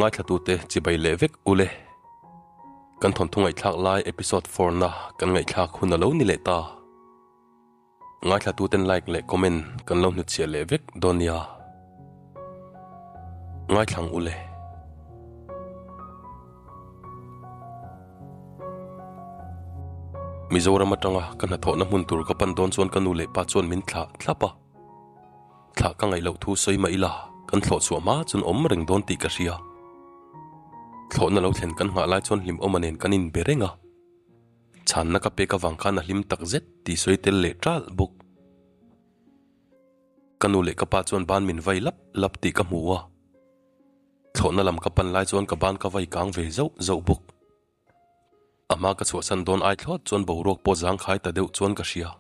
Ngaithlatute chibai leh vek ule. Kan thawnthu ngaihthlak lai episode 4 na kan ngaihthlak hun a lo ni leh ta. Ngaithlatuten like leh comment kan lo hnutchhiah leh vek dawn nia. Ngaithlang ule. Mizoram atanga ka hnathawhna hmun tur ka pan dawn chuan ka nu leh pa chuan min thlah thlap a. Thlah ka ngaih loh thu sawi mah ila kan thlawh chhuah hma chuan awm reng dawn tih ka hria. Thlawhna lo thlen kan nghah lai chuan hlimawma nen kan inbe reng a. Chhanna ka pek avang khan a hlim tak zet tih sawi tel leh ṭalh bawk. Ka nu leh ka pa chuan ban min vai lap lap tih ka hmu a. Thlawhna lam ka pan lai chuan ka ban ka vai kang ve zauh zauh bawk. A hma ka chhuahsan dawn ai thlawt chuan boruak pawh zangkhai ta deuh chuan ka hria.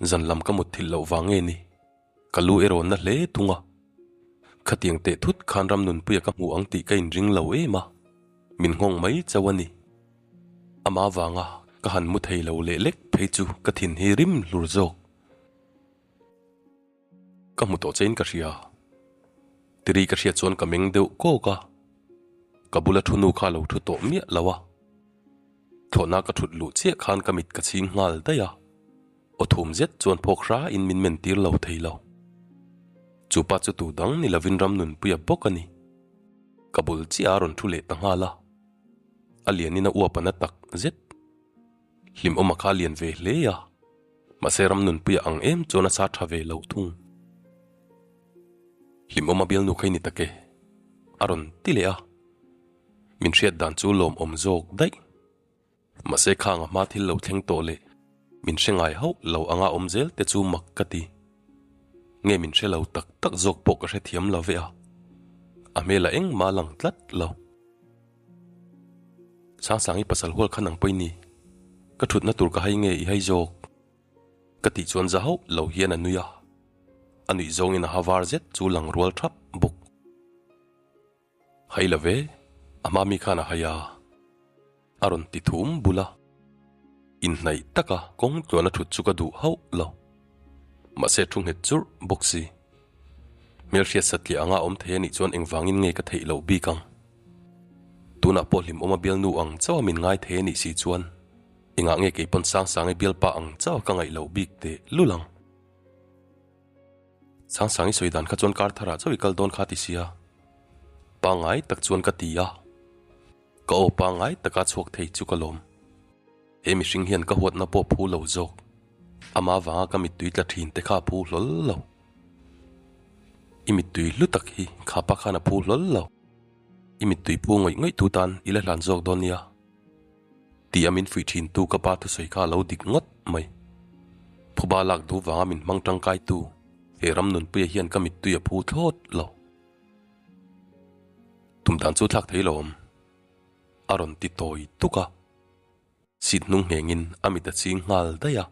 Zan lam ka mut thilh loh vang nge ni? Ka lu erawh na hle thung a. Khatiang teh thut khan ram nunpuia ka hmu ang tih ka inring lo em a, min nghawng mai chauh a ni. Amah vanga ka han mu thei lo leh lek phei chu ka thin hi rim hlur zawk. Ka hmu tawh chein ka hria. Tiri ka hriat chuan ka meng deuh kawk a, ka bula thu nu kha a lo thu tawh miah lo a. Thlawhna ka thut luh chiah khan ka mit ka chhing nghal daih a, aw thum zet chuan phawk hra in min men tir lo thei lo. Chu pa chu tu dang ni lovin ram nunpuia bawk a ni. Ka bul chiah a rawn thu leh ta nghal a, a lianin a uap a na tak zet. Hlimawma kha a lian ve hle a. Mahse ram nunpuia ang em chuan a sa tha ve lo thung. Hlimawma bialnu kha i ni tak e, a rawn ti leh a. Min hriat dan chu lawmawm zawk daih. Mahse khang a hma thil lo thleng tawh leh min hre ngai hauh lo anga awm zel te chu mak ka ti. Nge min hre lo tak tak zawk pawh ka hrethiam lo ve a. A hmel a engmah a lang tlat lo. Sangsangi pasal hual khan ang pawh i ni. Ka thutna tur ka hai nge i hai zawk? Ka tih chuan za hauh lo hian a nui a. A nuih zawngin a ha var zet chu lang rual thap bawk. Hai lo ve, a hma mi khan a hai a. A rawn ti thum bul a. Inhnaih taka kawng tluan a thut chu ka duh hauh lo. Mahse thu nghet churh bawk si. Hmelhriat satliah anga awm thei anih chuan engvangin nge ka theih loh bik ang? Tunah pawh hlimawma bialnu ang chauha min ngai thei anih si chuan engah nge kei pawn Sangsangi bialpa ang chauha ka ngaih loh bik teh lul ang? Sangsangi sawi dan kha chuan kar tharah chauh i kal dawn kha ti sia. Pangngai tak chuan ka ti a. Ka aw pangngai taka chhuak thei chu ka lawm. He mihring hian ka huatna pawh phu lo zawk. Ama vanga ka mittui tla thin te kha a phu hlawl lo. I mittui hlu tak hi kha pa khan a phu hlawl lo. I mittui phu ngawih ngawih tu tan i la hlan zawk dawn nia. Ti a min fuih thin tu ka pa thusawi kha a lo dik ngawt mai. Phuba lak duh vanga min hmang tangkai tu he ram nunpuia hian ka mittui a phu thlawt lo. Tum dan chu thlak thei lo awm. A rawn ti tawi tuk a. Seat hnung nghengin a mit a ching nghal daih a.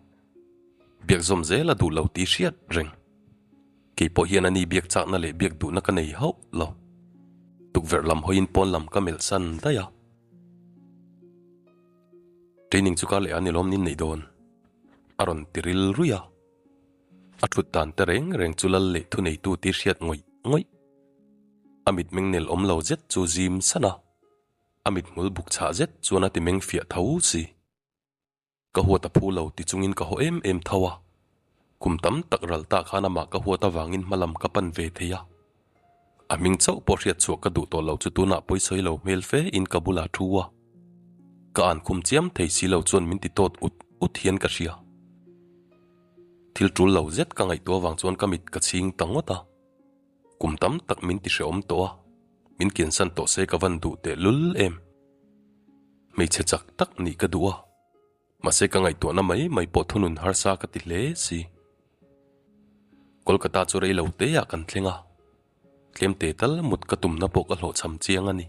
Biak zawm zel a duh lo tih hriat reng. Kei pawh hian ani biak chakna leh biak duhna ka nei hauh lo. Tukverh lam hawiin pawn lam ka melh san daih a. Training chu ka leh a ni lawm nin neih dawn. A rawn ti ril ruih a. A thut dan te reng reng chu lal leh thuneitu tih hriat ngawih ngawih. A mitmeng nel awm lo zet chu zim san a. A mithmul buk chhah zet chuan a ti meng fiah tho si. Ka huat a phu lo ti chungin ka haw em em tho a. Kum tam tak ral ta khan amah ka huat avangin hma lam ka pan ve thei a. A hming chauh pawh hriat chhuah ka duh tawh lo chu tunah pawisawi lo hmel fe in ka bulah thu a. Ka an khum chiam thei si lo chuan min ti tawt ut ut hian ka hria. Thil tul lo zet ka ngaihtuah avang chuan ka mit ka chhing ta ngawt a. Kum tam tak min ti hrehawm tawh a, min kiansan tawh se ka van duh teh lul em. Hmeichhe chak tak nih ka duh a, mahse ka ngaihtuahna mai mai pawh thunun harsa ka ti hle si. Kolkata chu rei lo te ah kan thleng a, tlem te tal mut ka tumna pawh ka hlawhchham chiang a ni.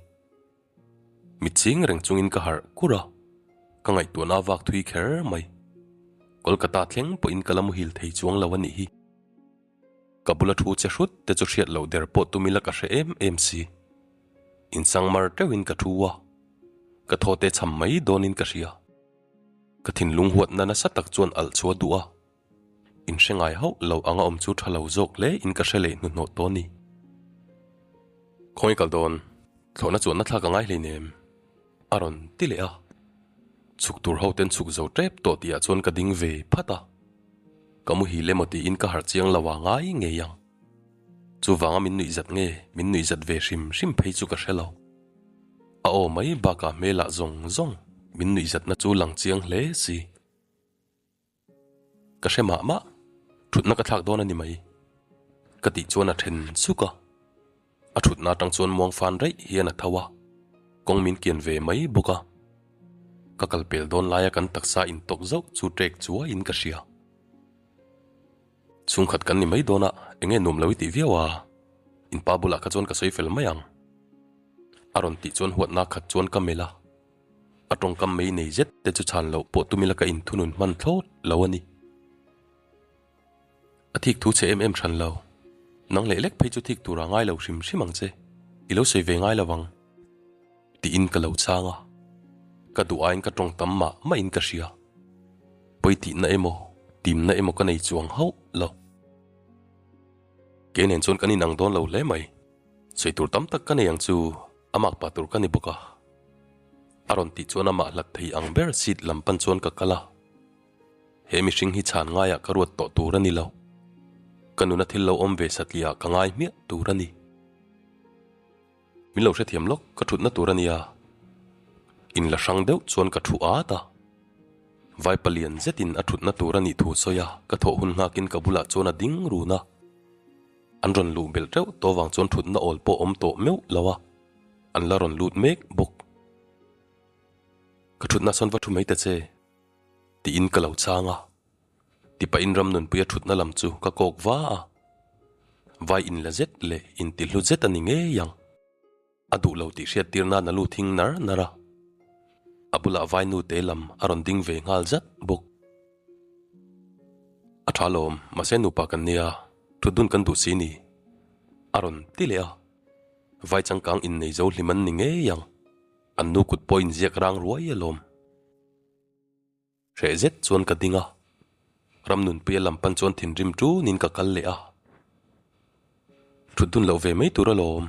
Mit ching reng chungin ka harh kur a, ka ngaihtuahna a vak thui kher mai. Kolkata thleng pawhin ka la muhil thei chuang lo a nih hi. Ka bula thu che hrut te chu hriat loh der pawh tum ila ka hre em em si. Insang mar teuhin ka thu a, ka thaw te cham mai dawnin ka hria. Ka thinlung huatna nasa tak chuan alh chhuah duh a, in hre ngai hauh lo anga awm chu tha lo zawk hle in ka hre leh hnuhnawh tawh a ni. Khawnge kal dawn? Thlawhna chuanna thlak a ngai hleinem, a rawn ti leh a. Chhuk tur ho ten chhuk zo tep tawh tihah chuan ka ding ve phat a. Ka muhil emaw tiin ka harh chiang lo a ngai ngei ang. Chuvanga min nuih zat nge min nuih zat ve hrim hrim phei chu ka hre lo. A aw mai bakah hmelah zawng zawng min nuih zatna chu lang chiang hle si. Ka hre mah mah, thutna ka thlak dawn a ni mai. Ka tih chuan a then suk a. A thutna atang chuan muang fan raih hian a tho a, kawng min kian ve mai bawk a. Ka kal pel dawn laia kan taksa intawk zauh chu trek chuaiin ka hria. Chhungkhat kan ni mai dawn a, enge nuam lo i tih viau a? In pa bulah kha chuan ka sawi fel mai ang. A rawn tih chuan huatna khat chuan ka melh a. A tawngkam mei nei zet te chu chhan loh pawh tumila ka inthunun hman thlawt lo a ni. A thik thu che em em hran lo. Nang leh lek phei chu thik tura ngai lo hrim hrim ang che, i lo sawi ve ngai lo ang. Tiin ka lo chhang a. Ka duh aiin ka tawng tam mah mahin ka hria. Pawi tihna emaw, timna emaw ka nei chuang hauh lo. Kei nen chuan kan inang dawn lo hle mai. Sawi tur tam tak ka nei ang chu a mak pah tur ka ni bawk a. A rawn tih chuan amah hlat thei ang ber seat lam pan chuan ka kal a. He mihring hi chhan ngaiah ka ruat tawh tur a ni lo. Ka nuna thil lo awm ve satliah ka ngai hmiah tur a ni. Min lo hrethiam lawk ka thutna tur a nia. In la hrang deuh chuan ka thu at a. Vai palian zetin a thutna tur a nih thu sawi a, ka thawh hun nghakin ka bulah chuan a ding run a. An rawn luh belh teuh tawh vang chuan thutna awl pawh awm tawh meuh lo a, an la rawn lut mek bawk. Ka thutna sawn va thu mai ta che, tiin ka lo chhang a. Tipahin Ramnunpuia thutna lam chu ka kawk va a, vai inla zet leh intihlu zet a ni ngei ang. A duh lo tih hriat tir nan a lu thing nar nar a, a bulah vai nu te lam a rawn ding ve nghal zat bawk. A tha lawm, mahse nupa kan nia, thut dun kan duh si ni, a rawn ti leh a. Vai changkang innei zo hlim an ni ngei ang, an nu kut pawh inziak rang ruai alawm. Hreh zet chuan ka ding a, Ramnunpuia lam pan chuan thinrim tunin ka kal leh a. Thut dun loh ve mai tur alawm.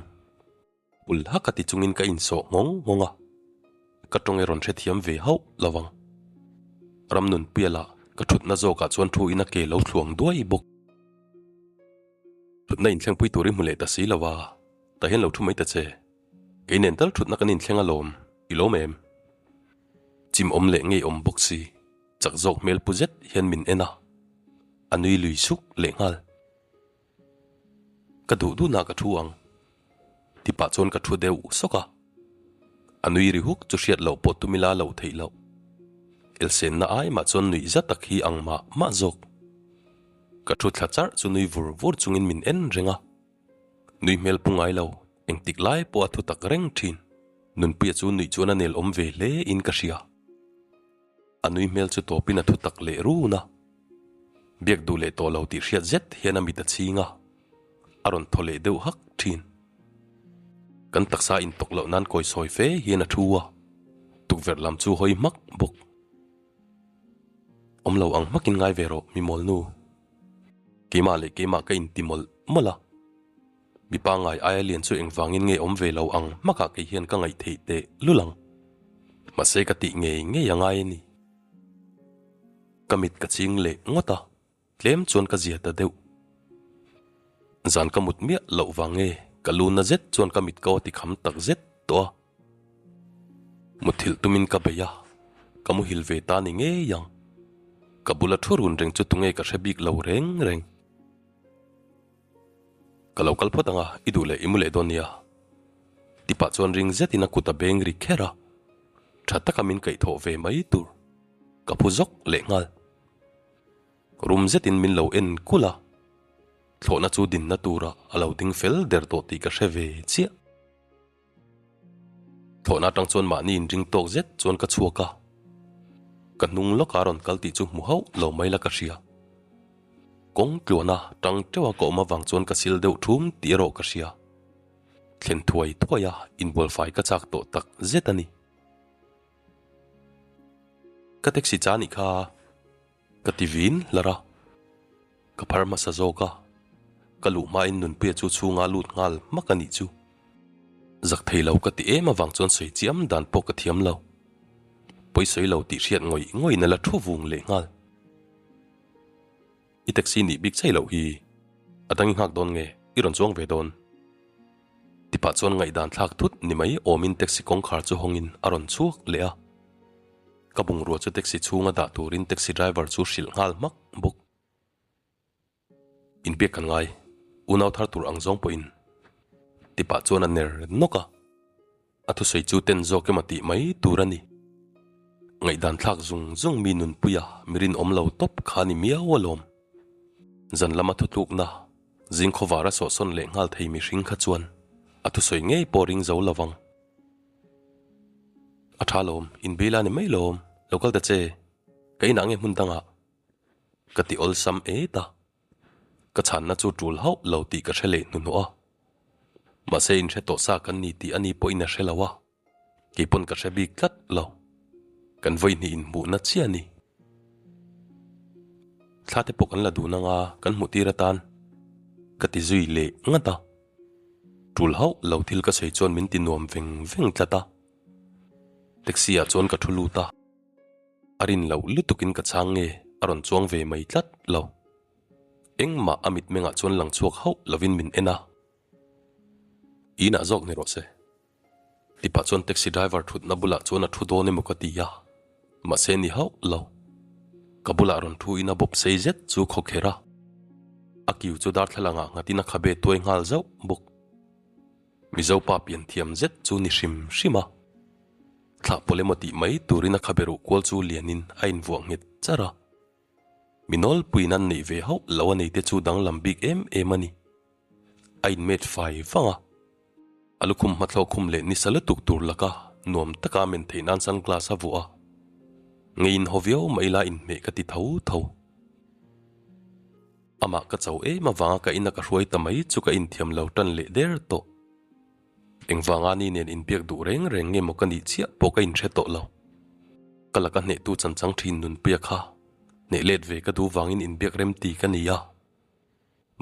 Pul hak a ti chungin ka insawh nghawng nghawng a, ka tawng erawn hrethiam ve hauh lo ang. Ramnunpuia lah ka thutna zawkah chuan thu in a ke lo thluang duai bawk. Thutna inthlengpui tur i hmu leh ta si lo a, tah hian lo thu mai ta che. Kei nen tal thutna kan inthleng alawm, i lawm em? Chim awm leh ngei awm bawk si, chak zawk hmel pu zet hian min en a, a nui lui suk leh nghal. Ka duh duhnah ka thu ang, ti pah chuan ka thu deuh sawk a. A nui ri huk chu hriat loh pawh tumila lo theih loh. Elsenna ai mah chuan nuih za tak hi ang mah mah zawk. Ka thu thla charh chu nui vur vur chungin min en reng a. Nui hmel pu ngai lo, engtik lai pawh a thu tak reng thin. Nunpuia chu nuih chuan a nel awm ve hle in ka hria. A nui hmel chu tawpin a thu tak leh run a. Biak duh leh tawh lo tih hriat zet hian a mit a chhing a, a rawn thaw leh deuh hak thin. Kan taksa intawk loh nan kawi sawi fe hian a thu a, tukverh lam chu hawi hmak bawk. Awm lo ang hmakin ngai ve rawh mi mawlnu. Keimah leh keimah ka inti mawlh mawlh a. Mi pangngai aia lian chu engvangin nge awm ve lo ang hmakah kei hian ka ngaih theih teh lul ang. Mahse ka tih ngei ngei a ngai a ni. Ka mit ka ching leh ngawt a, tlem chuan ka zia ta deuh. Zan ka mut miah loh vang nge ka lu na zet chuan ka mit ko a ti kham tak zet tawh a. Muthilh tumin ka bei a, ka muhil ve ta ni ngei ang. Ka bula thu run reng chu tunge ka hre bik lo reng reng. Ka lo kal phawt ang a, i duh leh i mu leh dawn nia. Tipah chuan ring zetin a kut a beng ri kher a, tha taka min kaihthawh ve mai tur ka phu zawk leh nghal. Rum zetin min lo en kulh a, thlawhna chu dinna tura a lo ding fel der tawh tih ka hre ve chiah. Thlawhna atang chuan mahni inring tawk zet chuan ka chhuak a, ka hnung lawka rawn kal tih chu hmu hauh lo mai la ka hria. Kawng tluana tang teuha ka awm avang chuan ka sil deuh thum tih erawh ka hria. Thlen thuai thuai a inbual fai ka chak tawh tak zet a ni. Ka taxi cha nih kha ka ti vin hlar a, ka phar hmasa zawk a, ka luh hmain Nunpuia chu chhunga lut nghal hmak a nih chu. Zak thei lo ka ti em avang chuan sawi chiam dan pawh ka thiam lo. Pawi sawi lo tih hriat ngawih ngawih na la thu vung leh nghal. I taxi nih bik chai loh hi a dang i nghak dawn nge i rawn chuang ve dawn? Tipah chuan ngaihdan thlak thut ni mai awmin taxi kawngkhar chu hawngin a rawn chhuak leh a. Ka bungrua chu taxi chhunga dah turin taxi driver chu hrilh nghal hmak bawk. Inbiak kan ngai, unau thar tur ang zawng pawhin. Tipah chuan a ner nawk a, a thusawi chu ten zawk emaw tih mai tur a ni. Ngaihdan thlak zung zung mi nunpuia mi rinawm lo tawp kha ni miau alawm. Zan lama thutlukna, zing khawvar a sawhsawn leh nghal thei mihring kha chuan a thusawi ngei pawh ring zo lo vang. A tha lawm, inbei la ni mai lawm, lo kal ta che, ka inah nge hmun dangah Ka ti awlsam et a, ka chhanna chu tul hauh lo tih ka hre leh hnuhnawh a. Mahse inhre tawh sa kan ni tih ani pawhin a hre lo a, kei pawn ka hre bik tlat lo. Kan vawihnih inhmuhna chiah a ni. Thla te pawh kan la dun anga kan hmuh tir atan ka ti zui leh ngat a. Tul hauh lo thil ka sawi chuan min ti nuam veng veng tlat a. Taxi ah chuan ka thu lut a. A rin loh lutukin ka chhang nge a rawn chuang ve mai tlat lo. Engmah a mitmengah chuan lang chhuak hauh lovin min en a. Inah zawk ni rawh se. Tipah chuan taxi driver thutna bulah chuan a thu dawn emaw ka ti a, mahse ni hauh lo. Ka bulah rawn thu in a bawp sei zet chu khaw kher a. A kiu chu darthlalangah nghatin a khabe tuai nghal zauh bawk. Mizo pa pian thiam zet chu ni hrim hrim a. Thlah pawlh emaw tih mai turin a khabe ruh kual chu lianin a invuah nghet char a. Mi nawlpuiin an neih ve hauh lo a neite chu danglam bik em em a ni. A inmet fai vang a. A lukhum hmathlawh khum leh nisa lutuk tur laka nuam taka men theih nan sunglass a vuah a. Ngeiin haw viau mah ila inhmeh ka ti tho tho. Amah ka cho em avanga ka ina ka hruai ta mai chu ka inthiam lo tan leh der tawh. Engvanga ni nen inbiak duh reng reng nge maw ka nih chiah pawh ka inhre tawh lo. Ka laka hnehtu chanchang thin nunpuia kha hneh let ve ka duh vangin inbiak rem ti ka ni a.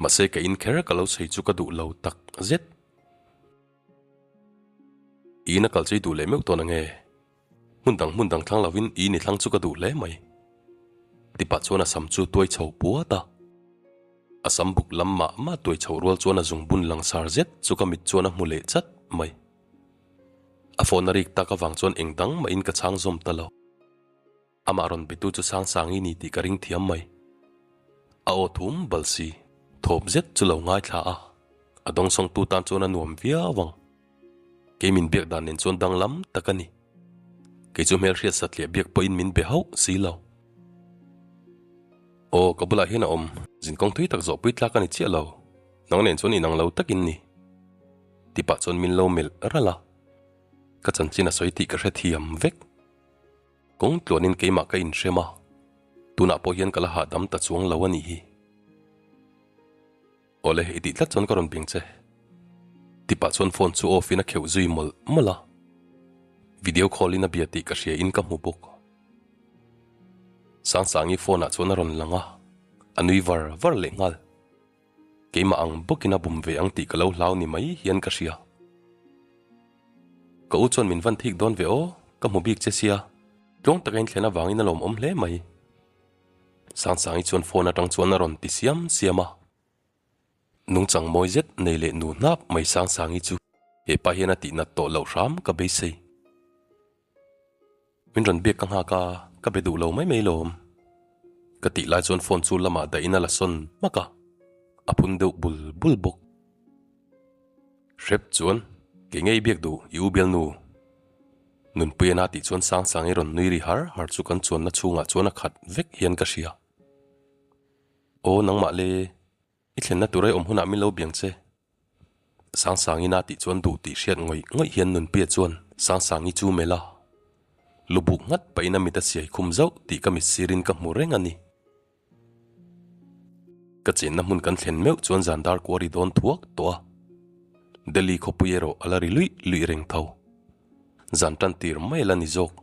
Mahse ka in kher ka lo sawi chu ka duh lo tak zet. I in a kal chu i duh leh meuh tawn ange. Hmun dang hmun dang thlang lovin i ni thlang chu ka duh hle mai. Tipah chuan a sam chu tuai chho puat a. A sam buk lam mah mah tuai chhoh rual chuan a zungbun langsar zet chu ka mit chuan a hmu leh chat mai. A phone a rik tak avang chuan eng dang mahin ka chhang zawm ta lo. Amah rawn betu chu Sangsangi ni tih ka ring thiam mai. A aw thum bal si, thawp zet chu lo ngaithla a, a dawngsawngtu tan chuan a nuam viau ang. Kei min biak dan nen chuan danglam tak a ni. Kei chu hmelhriat satliah biak pawhin min be hauh si lo. Aw, ka bulah hian a awm, zinkawng thui tak zawhpui tlak a ni chiah lo, nang nen chuan inang lo takin ni. Tipah chuan min lo melh ralh a, ka chanchin a sawi tih ka hrethiam vek. Kawng tluanin keimah ka inhrem a, tunah pawh hian ka la hahdam ta chuang lo a nih hi. Awle, i tih tlat chuan ka rawn bing che. Tipah chuan phone chu off in a kheuh zui mawlh mawlh a. Video call in a bia tih ka hria in ka hmu bawk. Sangsangi phone ah chuan a rawn lang a, a nui var var leh nghal. Keimah ang bawkin a bum ve ang tih ka lo hlau ni mai hian ka hria. Ka u chuan min van thik dawn ve aw, ka hmu bik che sia, tluang taka inthlen avangin a lawmawm hle mai. Sangsangi chuan phone atang chuan a rawn ti siam siam a. Nungchang mawi zet nei leh nu hnap mai Sangsangi chu hepa hian a tihnat tawh loh hram ka beisei. Min rawn biak ka nghak a, ka be duh lo mai mai lawm. Ka tih lai chuan phone chu lamah dahin a la sawn hmak a, a phun deuh bul bul bawk. Hrep chuan, Kei ngei biak duh i u bialnu. Nunpui a na tih chuan Sangsangi rawn nui ri har har chu kan chuanna chhungah chuan a khat vek hian ka hria. Aw nangmah le, I thlenna tur ai awm hunah min lo biang che. Sangsangi na tih chuan duh tih hriat ngawih ngawih hian Nunpuia chuan Sangsangi chu melh a. Lu buk nghat pahin a mit a siai khum zauh tih ka mit sirin ka hmu reng a ni. Ka chenna hmun kan thlen meuh chuan zan dar kuar i dawn thuak tawh a. Delhi khawpui erawh a la ri luih luih reng tho. Zan tan tir mai la ni zawk.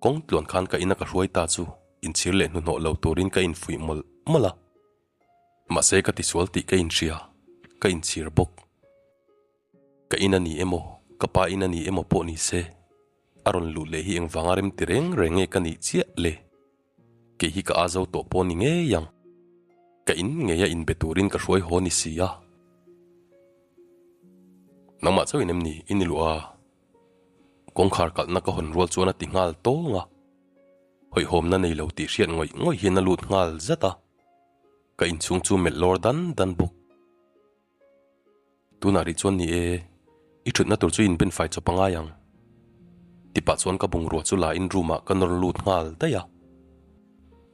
Kawng tluan khan ka ina ka hruai ta chu inchhir leh hnuhnawh lo turin ka infuih mawlh mawlh a. Mahse ka tisual tih ka inhria, ka inchhir bawk. Ka in a ni emaw, ka pa in a ni emaw pawh ni se, a rawn luh leh hi engvanga rem ti reng reng nge ka nih chiah le? Kei hi ka a zo tawh pawh ni ngei ang. Ka in ngei a inbe turin ka hruai haw ni si a. Nangmah chauhin em ni i ni luh a? Kawngkhar kalhna ka hawn rual chuan a ti nghal tawng a. Hawihhawmna nei lo tih hriat ngawih ngawih hian a lut nghal zat a. Ka inchhung chu melh lawr dan dan bawk. Tunah rih chuan ni e, i thutna tur chu in ben fai chawp a ngai ang. Tipah chuan ka bungrua chu la in room ah ka nawr lut nghal daih a.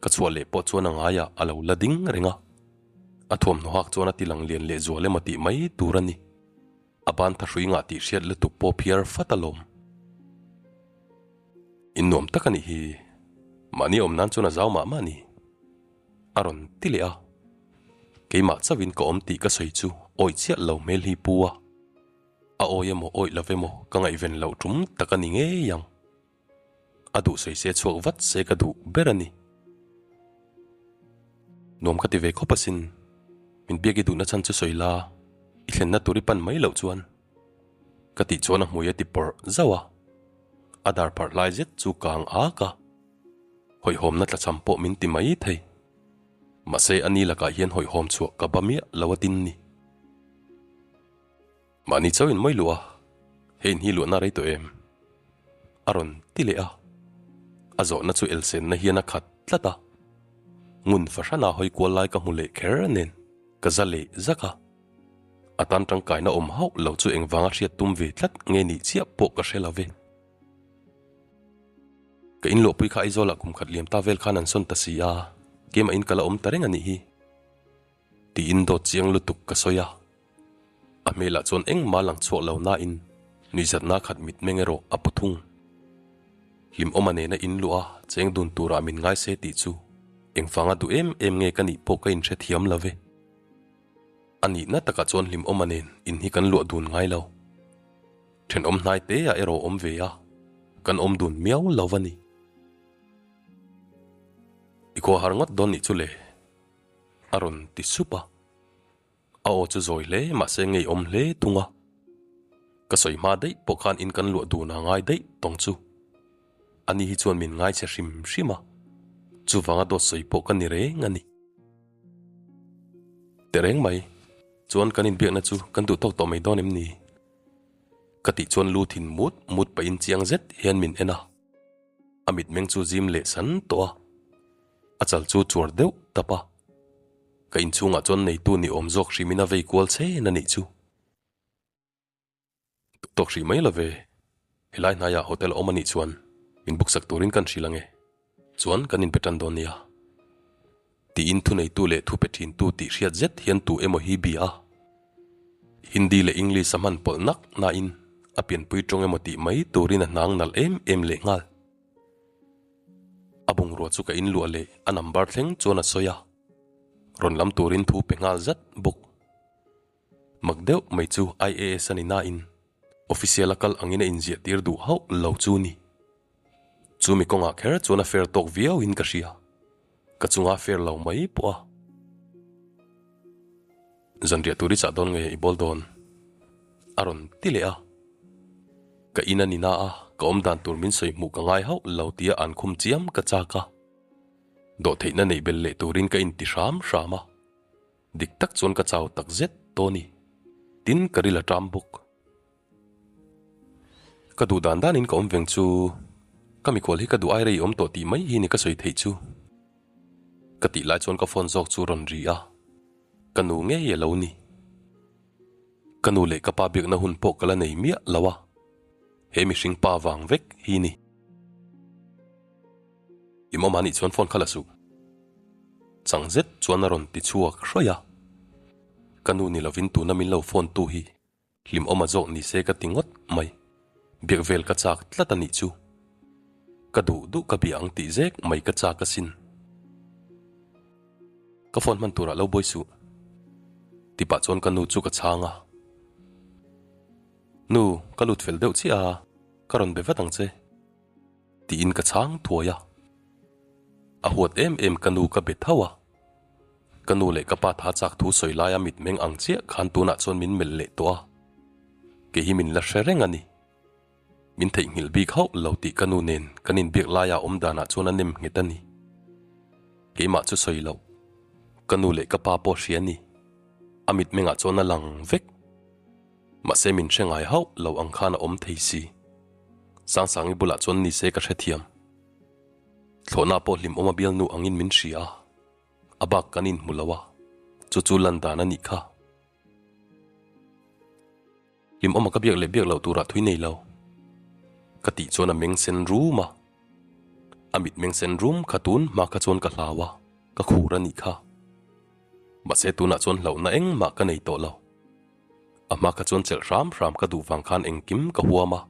Ka chhuah leh pawh chuan a ngaiah a lo la ding reng a. A thuamhnaw hak chuan a ti lang lian leh zual emaw tih mai tur a ni. A ban thahrui ngah tih hriat lutuk pawh phiar fat alawm. In nuam tak a nih hi. Mahni awm nan chuan a zau mah mah a ni. A rawn ti leh a. Keimah chauhin ka awm tih ka sawi chu awih chiah lo hmel hi pu a. A awi emaw awih lo emaw ka ngaihven loh tum tak a ni ngei ang. A duh sawi se chhuak vat se ka duh ber a ni. Nuam ka ti ve khawp asin. Min biak i duhna chhan chu sawi la, i thlenna tur i pan mai loh chuan. Ka tih chuan a hmui a ti pawrh zauh a. A dar pharh lai zet chu kang ak a. Hawihhawmna tlachham pawh min ti mai thei. Mahse a ni lakah hian hawihhawm chhuah ka ba miah lo a tin ni. Mahni chauhin mawi luh a, hei in hi luahna rei tawh em? A rawn ti leh a. A zawhna chu elsenna hian a khat tlat a. Ngun fahrana hawi kual lai ka hmu leh kher nen ka za leh zak a. A tan tangkaina awm hauh lo chu engvanga hriat tum ve tlat nge nih chiah pawh ka hre lo ve. Ka inluahpui kha Aizawlah kum khat liam ta vel khan an sawn ta si a, keimah in ka la awm ta reng a nih hi. Tiin dawt chiang lutuk ka sawi a. A hmelah chuan engmah lang chhuak lo nain nuihzatna khat mitmeng erawh a pu thung. Hlimawma nena inluah a cheng dun turah min ngai se tih chu engvanga duh em em nge ka nih pawh ka inhrethiam lo ve. A nihna takah chuan Hlimawma nen in hi kan luah dun ngai lo. Thenawm hnai te ah erawh awm ve a, kan awm dun miau lo va ni. I khua har ngawt dawn nih chu le, a rawn ti sup a. A aw chu zawi hle mahse ngeiawm hle thung a. Ka sawi hma daih pawh khan in kan luah dun a ngai daih tawng chu. Ani hi chuan min ngaichhe hrim hrim a, chuvanga dawt sawi pawh ka ni reng a ni. Tehreng mai, chuan kan inbiakna chu kan duh tawk tawh mai dawn em ni? Ka tih chuan lu thin mut mut pahin chiang zet hian min en a, a mitmeng chu zim leh san tawh a, a chal chu chuar deuh tap a, ka inchhungah chuan neitu ni awm zawk hrimin a vei kual chen a nih chu. Tuk tawk hrih mai lo ve, helai hnaiah hotel a awm a nih chuan min book sak turin kan hrilh ange, chuan kan inpe tan dawn nia. Tiin thuneitu leh thupe thintu tih hriat zet hian tu emaw hi bia a. Hindi leh English a hman pawlh nak nain a pianpui tawng emaw tih mai turin a hnang nalh em em leh nghal. A bungrua chu ka inluah leh a number thleng chuan a sawi a, rawn lam turin thu pe nghal zat bawk. Mak deuh mai chu IAS a ni nain official a kal angin a inziah tir duh hauh lo chu ni. Chu mi kawngah kher chuan a fair tawk viau in ka hria. Ka chunga fair lo mai pawh a. Zanriah tur i chah dawn nge i bawl dawn? A rawn ti leh a. Ka in a ni na a, ka awm dan tur min sawi hmuh ka ngai hauh lo tia an khum chiam ka chak a. Dawhtheihna neih belh leh turin ka inti hram hram a. Dik tak chuan ka chau tak zet tawh a ni. Tin, ka ril a ṭam bawk. Ka duh dan danin ka awm veng chu ka mikhual hi ka duh ai rei awm tawh tih mai hi ni ka sawi theih chu. Ka tih lai chuan ka phone zawk chu rawn ri a, ka nu ngei a lo ni. Ka nu leh ka pa biakna hun pawh ka la nei miah lo a, he mihring pa vang vek hi ni. I mawma nih chuan phone kha la suh. Chang zet chuan a rawn ti chhuak hrawih a, ka nu ni lovin tuna min lo phone tu hi hlimawma zawk ni se ka ti ngawt mai. Biak vel ka chak tlat a nih chu. Ka duh duh ka bia ang tih zek mai ka chak asin. Ka phone hman turah lo buai suh. Tipah chuan ka nu chu ka chhang a. Nu, ka lut fel deuh chiah a, ka rawn be vat ang che. Tiin ka chhang thuai a. A huat em em ka nu ka be tho a. Ka nu leh ka pa tha chak thu sawi laia mitmeng ang chiah khan tunah chuan min melh leh tawh a. Kei hi min la hre reng a ni. Min theihnghilh bik hauh lo tih ka nu nen kan inbiak laia awm danah chuan a nem nghet a ni. Keimah chu sawi loh, ka nu leh ka pa pawh hria a ni. A mitmengah chuan a lang vek. Mahse min hre ngai hauh lo ang khan a awm thei si. Sangsangi bulah chuan ni se ka hrethiam. Thlawhna pawh hlimawm a bialnu angin min hria a, a bak kan inhmu lo a, chu chu lan dan a nih kha. Hlimawma ka biak leh biak loh turah thui nei lo. Ka tih chuan a meng sen rum a, a mit meng sen rum kha tun hma kha chuan ka hlau a, ka khur a nih kha. Mahse tunah chuan hlauhna engmah ka nei tawh lo. A hma kha chuan chelh hram hram ka duh vang khan engkim ka huam a,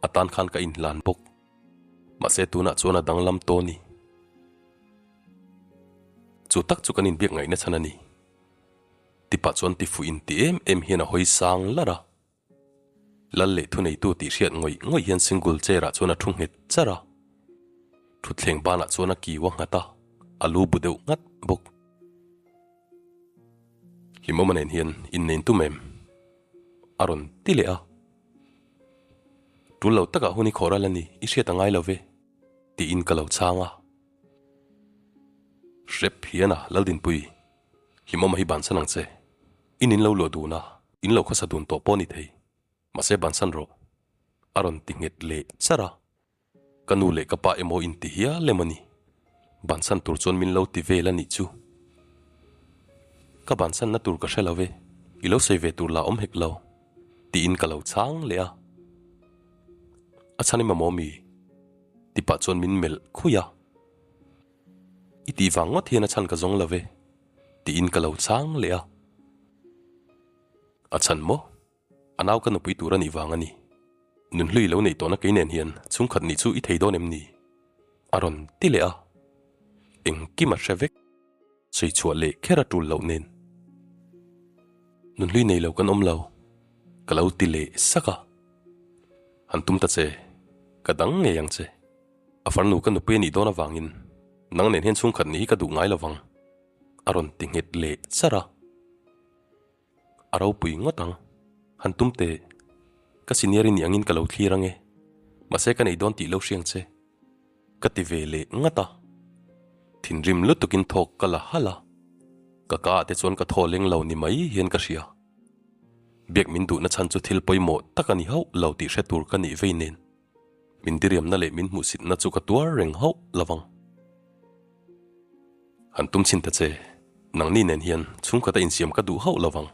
a tan khan ka inhlan bawk. Mahse tunah chuan a danglam tawh a ni. Chu tak chu kan inbiak ngaihna chhan a ni. Tipah chuan tifuh inti em em hian a hawi sang larh a. Lal leh thuneitu tih hriat ngawih ngawih hian single chair ah chuan a thu nghet char a. Thutthleng banah chuan a kiu a nghat a, a lu bu deuh nghat bawk. Hlimawma nen hian innein tum em? A rawn ti leh a. Tul lo takah hun i khawh ral a ni, i hriat a ngai lo ve, tiin ka lo chhang a. Hrep hian a, Laldinpui, Hlimawma hi bansan ang che. In in lo luah dun a, in lo khawsa dun tawh pawh a ni thei. Mahse bansan rawh. A rawn ti nghet leh char a. Ka nu leh ka pa emaw in ti hial em a ni. Bansan tur chuan min lo ti vel a nih chu. Ka bansanna tur ka hre lo e, i lo sawi ve tur la awm hek lo, tiin ka lo chhang leh a. A chhan i mamawh mi? Ti pah chuan min melh khui a. I tih vang ngawt hian a chhan ka zawng lo ve, tiin ka lo chhang leh a. A chhan maw? A nau ka nupui tur a nih vang a ni. Nunhlui lo neih tawhna kei nen hian chhungkhat nih chu i thei dawn em ni? A rawn ti leh a. Engkim a hre vek. Sawi chhuah leh kher a tul loh nen. Nunhlui nei lo kan awm lo. Ka lo ti leh sak a. Han tum ta che. Ka dang ngei ang che. A farnu ka nupui a nih dawn avangin nang nen hian chhungkhat nih hi ka duh ngai lo vang. A rawn ti nghet leh char a. A ropui ngawt ang. Han tum teh. Ka senior i nih angin ka lo thlir ange. Mahse ka nei dawn tih lo hriang che. Ka ti ve leh ngat a. Thinrim lutukin thawk ka la halh a. Ka ka ah te chuan ka thaw leng lo ni mai hian ka hria. Biak min duhna chhan chu thil pawimawh tak a ni hauh lo tih hre tur ka nih vei nen. Min diriamna leh min hmuhsitna chu ka tuar reng hauh lovang. Han tum chhin ta che, nangni nen hian chhungkhata insiam ka duh hauh lovang,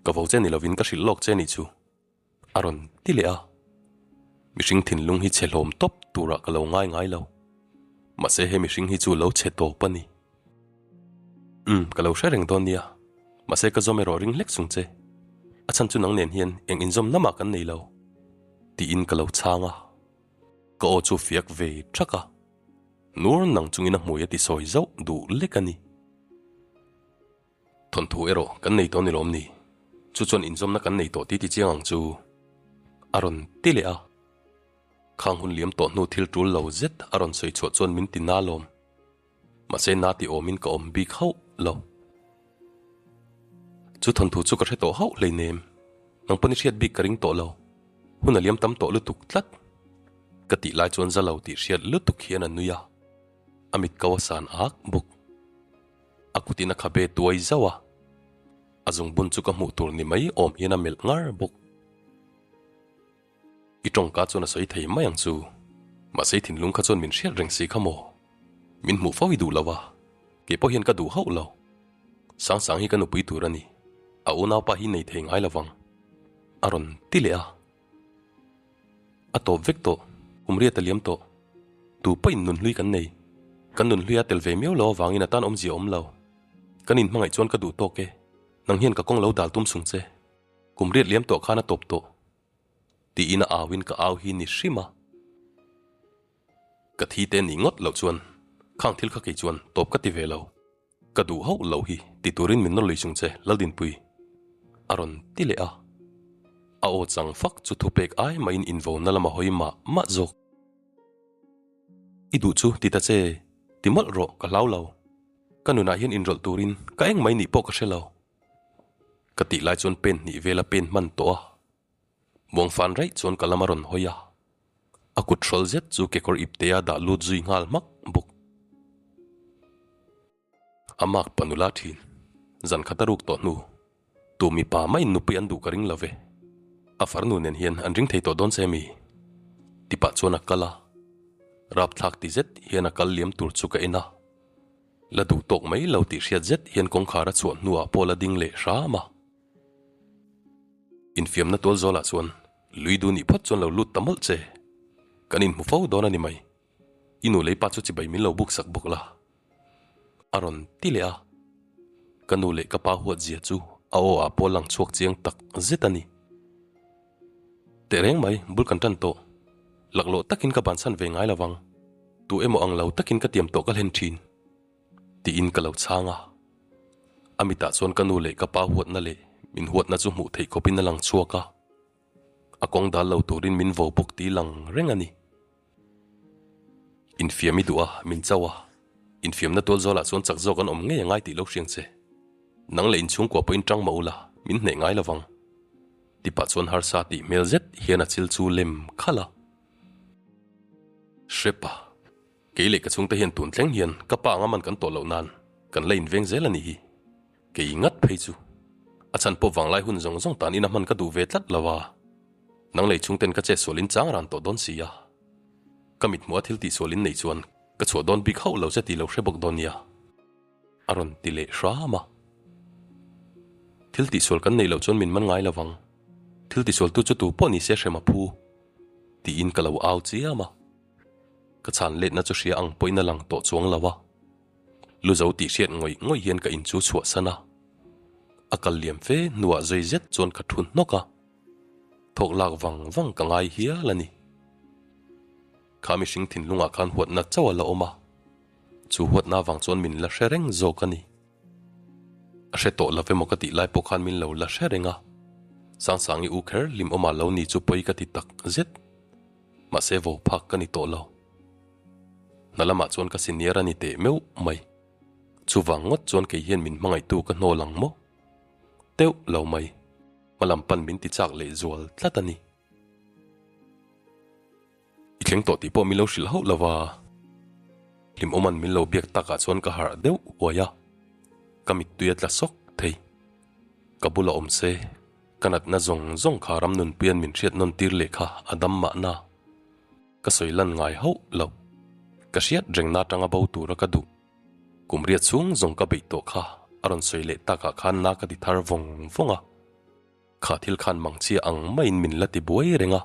ka vo che ni lovin ka hrilh lawk che nih chu, a rawn ti leh a. Mihring thinlung hi chhe hlawm tawp turah ka lo ngai ngai lo. Mahse he mihring hi chu lo chhe tawp a ni. Umm, ka lo hre reng dawn nia. Mahse ka zawm erawh ring hlek chung che. A chhan chu nang nen hian eng inzawm namah kan nei lo. Tiin ka lo chhang a. Ka aw chu fiak ve thak a. Nur nang chungin a hmui a ti sawi zauh duh lek a ni. Thawnthu erawh kan nei tawh ni lawm ni? Chu chuan inzawmna kan nei tawh tih ti chiang ang chu. A rawn ti leh a. Khang hun liam tawh hnu thil tul lo zet a rawn sawi chhuah chuan min ti na lawm. Mahse na ti awmin ka awm bik hauh lo. Chu thawnthu chu ka hre tawh hauh hleinem. Nang pawn i hriat bik ka ring tawh lo. Hun a liam tam tawh lutuk tlat. Ka tih lai chuan za lo tih hriat lutuk hian a nui a. A mit ko a san ak bawk. A kutin a khabe tuai zauh a. A zungbun chu ka hmuh tur ni mai awm hian a melh ngar bawk. I tawngka chuan a sawi thei mai ang chu. Mahse i thinlung kha chuan min hriat reng si kha maw? Min hmuh fo i duh lo a, kei pawh hian ka duh hauh lo. Sangsang hi ka nupui tur a ni, a unaupa hi nei thei ngai lo vang. A rawn ti leh a. A tawp vek tawh, kum riat a liam tawh. Tu pawhin nunhlui kan nei. Kan nunhlui a tel ve miau lo avangin a tan awmzia a awm lo. Kan inhmangaih chuan ka duh tawk e, nang hian ka kawng lo dal tum sung che. Kum riat liam tawh khan a tawp tawh. Tiin a auin ka au hi ni hrim a. Ka thi te ni ngawt loh chuan khang thil kha kei chuan tawp ka ti ve lo. Ka duh hauh loh hi ti turin min nawlui chung che Laldinpui a rawn ti leh a. A aw chang fak chu thupek ai mahin invona lama hawi mah mah zawk. I duh chu ti ta che, ti mawlh rawh ka hlau lo. Ka nunah hian inrawlh turin ka eng mai nih pawh ka hre lo. Ka tih lai chuan pen hnih vela pen hman tawh a. Muangfan raih chuan ka lam a rawn hawi a, a kut hrawl zet chu kekawr iptea dah lut zui nghal hmak bawk. A mak pa nula thin, zan khat a ruk tawh hnu, tu mipa maiin nupui an duh ka ring lo ve. A farnu nen hian an ring thei tawh dawn che mi? Ti pah chuan a kal a, rapthlak ti zet hian a kal liam tur chu ka en a. La duh tawk mai lo tih hriat zet hian kawngkhar a chhuah hnuah pawh la ding leh hram a. Infiamna tual zawlah chuan lui duh nih phawt chuan lo lut ta mawlh che. Kan inhmu fo dawn a ni mai. I nu lei pa chu chibai min lo buk sak bawk la. A rawn ti leh a. Ka nu leh ka pa huat zia chu a aw ah pawh lang chhuak chiang tak zet a ni. Tehreng mai, bul kan tan tawh. Laklawh takin ka bansan ve ngai lovang. Tu emaw ang lo takin ka tiam tawh ka hlen thin. Tiin ka lo chhang a. A mitah chuan ka nu leh ka pa huatna leh min huatna chu hmuh theih khawpin a lang chhuak a. A kawng dal lo turin min vo bawk tih lang reng a ni. Infiam i duh a, min chauh a. Infiamna tual zawlah chuan chak zawk an awm ngei a ngai tih lo hriang che. Nang leh inchhungkua pawhin tang mah ula, min hneh ngai lovang. Ti pah chuan harsa tih hmel zet hian a chil chu lem khalh a. Hrepa, kei leh ka chhungte hian tun thleng hian ka pa anga man kan tawh loh nan kan la inveng zel a nih hi. Kei ngat phei chu a chhan pawh vanglai hun zawng zawng tan ina hman ka duh ve tlat lo a, nang lei chhungten ka chetsual in chang ran tawh dawn si a. Ka mithmuh a thil tihsual in nei chuan ka chhuah dawn bik hauh lo che tih lo hre bawk dawn nia. A rawn ti leh hram a. Thil tihsual kan neih loh chuan min man ngai lo vang. Thil tihsualtu chu tu pawh ni se hrem a phu tiin ka lo au chiam a. Ka chhan letna chu hria ang pawhin a lang tawh chuang lo a. Lu zo tih hriat ngawih ngawih hian ka in chu chhuahsan a. A kal liam fe hnuah zui zet chuan ka thu hnawk a. Thawk lak vang vang ka ngai hial a ni. Kha mihring thinlungah khan huatna chauh a la awm a. Chu huatna avang chuan min la hre reng zawk a ni. A hre tawh lo emaw ka tih lai pawh khan min lo la hre reng a. Sangsangi u kher hlim awmah lo ni chu pawi ka ti tak zet. Mahse vo phak ka ni tawh lo. Hna lamah chuan ka senior a ni teh meuh mai. Chuvang ngawt chuan kei hian min hmangaihtu ka hnawl ang maw? Teuh lo mai. Hmalam pan min ti chak leh zual tlat a ni. I thleng tawh tih pawh min lo hrilh hauh lo va. Hlimawman min lo biak takah chuan ka harh deuh huai a, ka mittui a tla sawk thei. Ka bula awm se, ka natna zawng zawng kha ram nunpuian min hriat nawn tir leh kha a dam mahna. Ka sawi lan ngai hauh lo. Ka hriat rengna atanga bo tura ka duh. Kum riat chhung zawng ka beih tawh kha a rawn sawi leh takah khan na ka ti thar vawng vawng a. Kha thil khan mangchhia ang maiin min la ti buai reng a.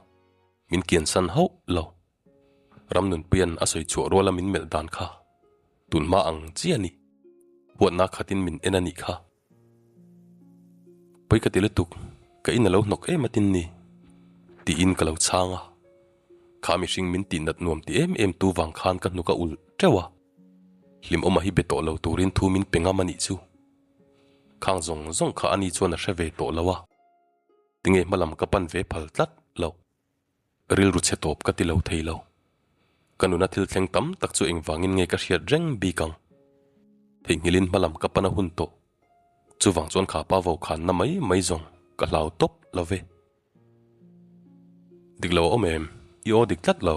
Min kiansan hauh lo. Ramnunpuia'n a sawi chhuah ruala min melh dan kha tun hma ang chi a ni. Huatna khatin min en a nih kha. Pawi ka ti lutuk, ka in a lo hnawk em atin ni? Tiin ka lo chhang a. Kha mihring min tihnat nuam ti em em tu vang khan ka hnuk a ulh teuh a. Hlimawma hi be tawh lo turin thu min pe ngam a nih chu. Khang zawng zawng kha ani chuan a hre ve tawh lo a. Tinge hmalam ka pan ve phal tlat lo. Rilru chhe tawp ka ti lo thei lo. Ka nuna thil thleng tam tak chu engvangin nge ka hriat reng bik ang. Theihnghilhin hmalam ka pan a hun tawh. Chuvang chuan kha pa vo khanna mai mai zawng ka hlau tawp lo ve. Dik lo a awm em? I aw dik tlat lo.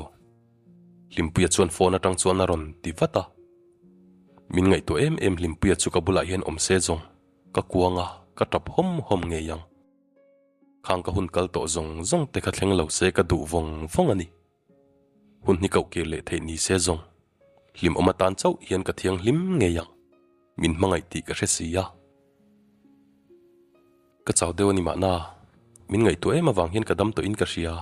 Hlimpuia chuan phone atang chuan a rawn ti vat a. Min ngaihtuah em em Hlimpuia chu ka bulah hian awm se zawng. Ka kuang a, ka tap hawm hawm ngei ang. Khang ka hun kal tawh zawng zawng te kha thleng lo se ka duh vawng vawng a ni. Hun hi koh kir leh theih ni se zawng. Hlimawm atan chauh hian ka thianghlim ngei ang. Min hmangaih tih ka hre si a. Ka chau deuh a ni mahna, min ngaihtuah em avang hian ka dam tawhin ka hria.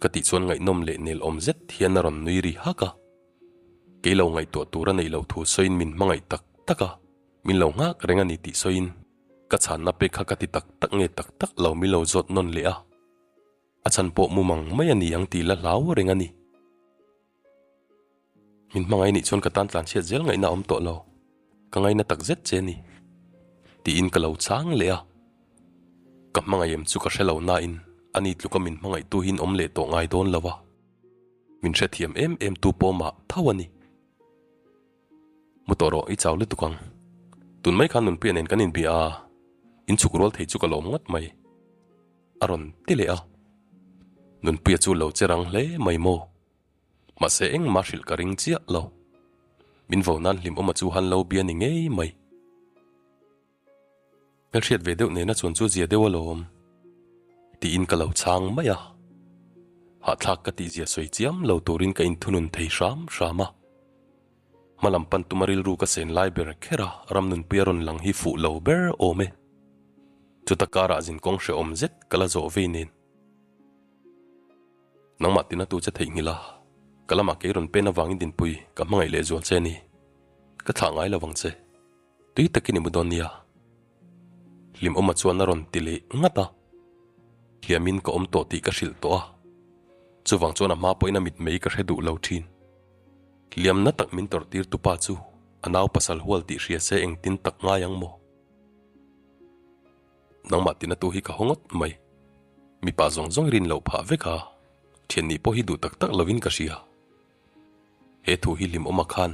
Ka tih chuan ngaihnawm leh nelawm zet hian a rawn nui ri hak a. Kei lo ngaihtuah tur a neih loh thu sawiin min hmangaih tak tak a. Min lo nghak reng a ni tih sawiin ka chhanna pek kha ka ti tak tak nge tak tak lo min lo zawt nawn leh a, a chhan pawh mumang mai a ni ang tih la hlau reng a ni. Min hmangaih nih chuan ka tan tlanchhiat zel ngaihna a awm tawh lo, ka ngaina tak zet che ni tiin ka lo chhang leh a, ka hmangaih em chu ka hre lo nain ani tluka min hmangaihtu hi in awm leh tawh ngai dawn lo a, min hrethiam em em tu pawh mah tho a ni. Mu tawh rawh, i chau lutuk ang. Tun mai khan Nunpuia nen kan inbia a, in chhuk rual thei chu ka lawm ngawt mai. A rawn ti leh a. Nunpuia chu lo che rang hle mai maw? Mahse engmah hrilh ka ring chiah lo. Min vo nan hlimawma chu han lo bia ni ngei mai. Hmelhriat ve deuh nena chuan chu zia deuh alawm tiin ka lo chhang mai a. Hahthlak ka tihzia sawi chiam lo turin ka inthunun thei hram hram a. Hmalam pan tuma rilru ka sen lai ber kher a, Ramnunpuia rawn lang hi fuh lo ber awm e. Chuta karah zinkawng hrehawm zet ka la zawh vei nen. Nangmah tina tu che theihnghilh a, ka lamah kei rawn pen avangin Dinpui ka hmangaih leh zual che a ni. Ka thlah ngai lo vang che. Tui takin i mu dawn nia. Hlimawma chuan a rawn ti leh ngat a. Hliamin ka awm tawh tih ka hrilh tawh a. Chuvang chuan a hma pawhin a mitmei ka hre duh lo thin. Hliamna tak min tawrh tir tu pa chu a nau pasal hual tih hria se engtin tak ngai ang maw? Nangmah tina tu hi ka haw ngawt mai. Mipa zawng zawng i rin loh phah vek a, thian nih pawh hi duh tak tak lovin ka hria. He thu hi hlimawma khan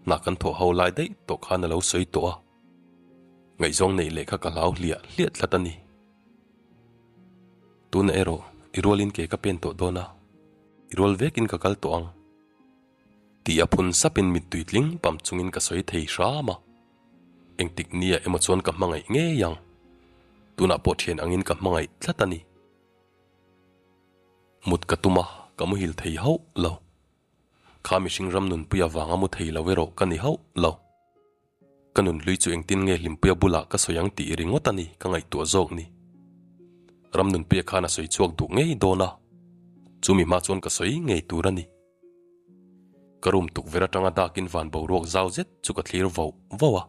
hna kan thawh ho lai daih tawh khan a lo sawi tawh a, ngaihzawng neih leh kha ka hlau hliah hliah tlat a ni. Tuna erawh i rualin ke ka pen tawh dawn a, i rual vekin ka kal tawh ang. Tih a phun sapin mittui tling pam chungin ka sawi thei hram a, engtik nia emaw chuan ka hmangaih ngei ang. Tunah pawh thian angin ka hmangaih tlat a ni. Mut ka tum a, ka muhil thei hauh lo. Kha mihring ram nunpui avanga mu thei lo erawh ka ni hauh lo. Ka nunhlui chu engtin nge Hlimpuia bulah ka sawi ang tih ringawt a ni ka ngaihtuah zawk ni. Ram nunpuia khan a sawi chhuak duh ngei dawn a, chumi hma chuan ka sawi ngei tur a ni. Ka room tukverh atanga dakin van boruak zau zet chu ka thlir vauh vauh a.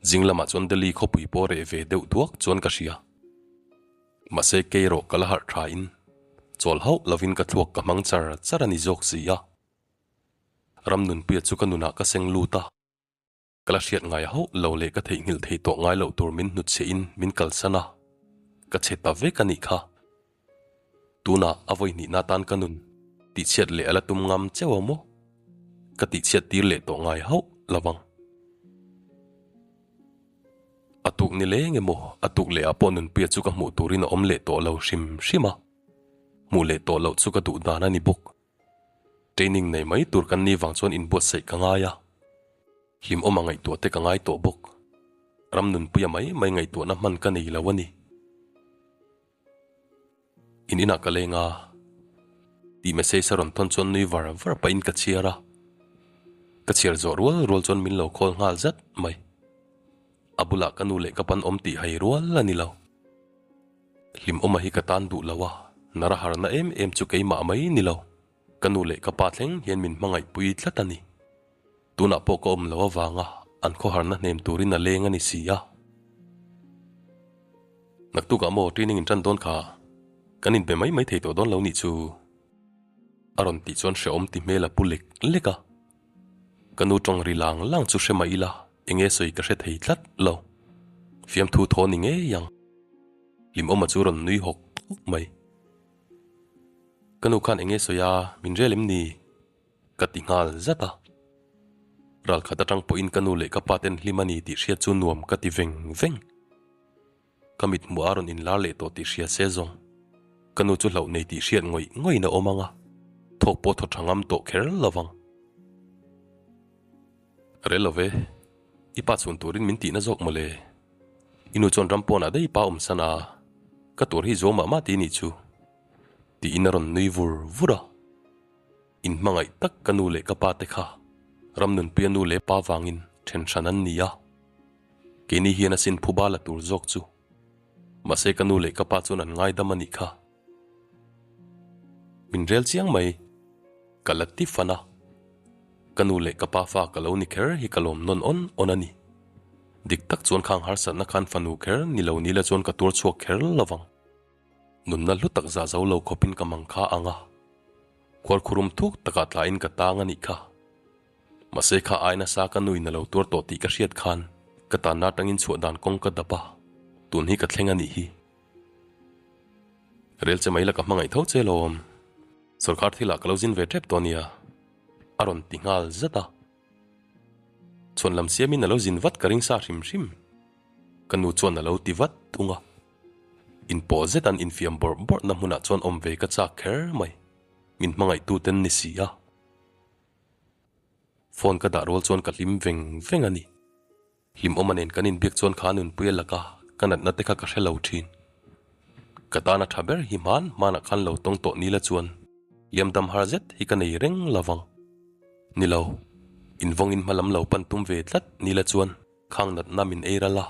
Zing lamah chuan Delhi khawpui pawh reh ve deuh duak chuan ka hria. Mahse kei erawh ka la harh tha in chawl hauh lovin ka thluak ka hmang char char a ni zawk si a. Ram nunpuia chu ka nunah ka seng lut a, ka la hriat ngai hauh lo leh ka theihnghilh thei tawh ngai loh tur min hnutchhe in min kalsan a, ka chhe ta vek a nih kha. Tunah a vawi hnihna tan ka nun tihchhiat leh a la tum ngam cheu a maw? Ka tihchhiat tir leh tawh ngai hauh lovang. A tuk ni leng emaw, a tuk leh ah pawh Nunpuia chu ka hmuh turin a awm leh tawh lo hrim hrim a, hmuh leh tawh loh chu ka duh dan a ni bawk. Training nei mai tur kan nih vang chuan inbuatsaih ka ngai a, hlimawma ngaihtuah te ka ngai tawh bawk. Ram Nunpuia mai mai ngaihtuahna hman ka nei lo a ni. In inah ka leng a, tih message a rawn thawn chuan nui var var pahin ka chhiar a. Ka chhiar zawh rual rual chuan min lo call nghal zat mai. A bulah ka nu leh ka pan awm tih hai rual a ni lo. Hlimawma hi ka tan duh lo a, nara harna em em chu keimah mai ni lo. Ka nu leh ka pa thleng hian min hmangaihpui tlat a ni. Tunah pawh ka awm lo avanga an khawharna hnem turin a leng a ni si a. Naktukah maw training in tan dawn kha kan inpe mai mai thei tawh dawn lo nih chu a rawn tih chuan hrehawm ti hmel a pu lek lek a. Ka nu tawng ri lang lang chu hre mah ila enge sawi ka hre thei tlat lo. Fiamthu thaw ni ngei ang. Hlimawma chu rawn nui hawk hawk mai. Ka nu khan enge sawi a min rel em ni? Ka ti nghal zat a. Ralkhat atang pawhin ka nu leh ka pa ten hlim a ni tih hriat chu nuam ka ti veng veng. Ka mithmuh a rawn inlar leh tawh tih hria se zawng. Ka nu chu hlauh nei tih hriat ngawih ngawih in a awm ang a, thawk pawh thaw tha ngam tawh kher lo vang. Rel lo ve, i pa chhun turin min tihna zawk mawle. I nu chuan ram pawnah daih i pa awm san a, ka tur hi zuam mah mah ti nih chu. Tiin a rawn nui vur vur a. In hmangaih tak ka nu leh ka pa te kha Ramnunpuia nu leh pa vangin then hran an ni a, keini hian a sin phuba la tur zawk chu. Mahse ka nu leh ka pa chuan an ngaidam a nih kha. Min rel chiang mai, ka la ti fan a. Ka nu leh ka pa fa ka lo ni kher hi ka lawm nawn awn awn a ni. Dik tak chuan khang harsatna khan fanu kher ni lo ni la chuan ka tuar chhuak kher lo vang. Nunna hlu tak zah zo lo khawpin ka mang kha ang a, khuarkhurum thuk takah tlain ka tang a nih kha. Mahse kha ai nasa ka nuin a lo tuar tawh tih ka hriat khan ka tanna atangin chhuah dan kawng ka dap a, tun hi ka thleng a nih hi. Rel che mai la ka hmangaih tho che lawm. Sawrkar thilah ka lo zin ve tep tawh nia, a rawn ti nghal zat a. Chhuan lam siamin a lo zin vat ka ring sa hrim hrim. Ka nu chuan a lo ti vat thung a. Inpawh zet an infiam bawrh bawrhna hmunah chuan awm ve ka chak kher mai. Min hmangaihtu ten ni si a. Phone ka dah rual chuan ka hlim veng veng a ni. Hlimawma nen kan inbiak chuan kha nunpui a laka ka natna te kha ka hre lo thin. Ka tan a tha ber hi hman hmanah khan lo tawng tawh nila chuan liam dam har zet hi ka nei reng lovang. Ni lo, invawngin hma lam lo pan tum ve tlat nila chuan khang natna min ei ral a,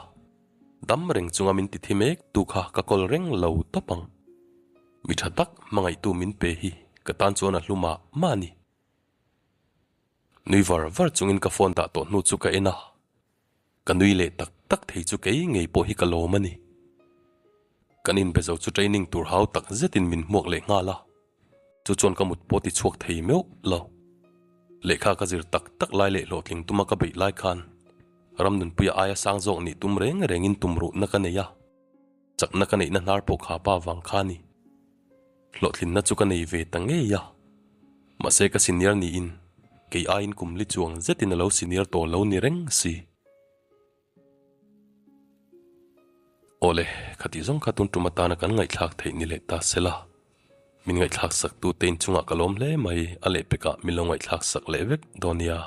dam reng chunga min ti thi mek tu kha ka kawl reng lo tawp ang. Mi tha tak hmangaihtu min pe hi ka tan chuan a hlu mah mah a ni. Nui var var chungin ka phone dah tawh hnu chu ka en a, ka nui leh tak tak thei chu kei ngei pawh hi ka lawm a ni. Kan inbe zo chu training tur hau tak zetin min hmuak leh nghal a, chu chuan ka mut pawh ti chhuak thei meuh lo. Lehkha ka zir tak tak lai leh hlawhtling tuma ka beih lai khan Ramnunpuia aia sang zawk nih tum reng rengin tumruhna ka nei a, chakna ka neihna hnar pawh kha pa vang kha a ni. Hlawhtlinna chu ka nei ve ta ngei a, mahse ka senior niin kei aiin kum li chuang zetin a lo senior tawh lo ni reng si. Awle, khatih zawng kha tun tum atana kan ngaihthlak theih ni leh ta sela, min ngaihthlak sak tute inchungah ka lawm hle mai, a lehpekah min lo ngaihthlak sak leh vek dawn nia.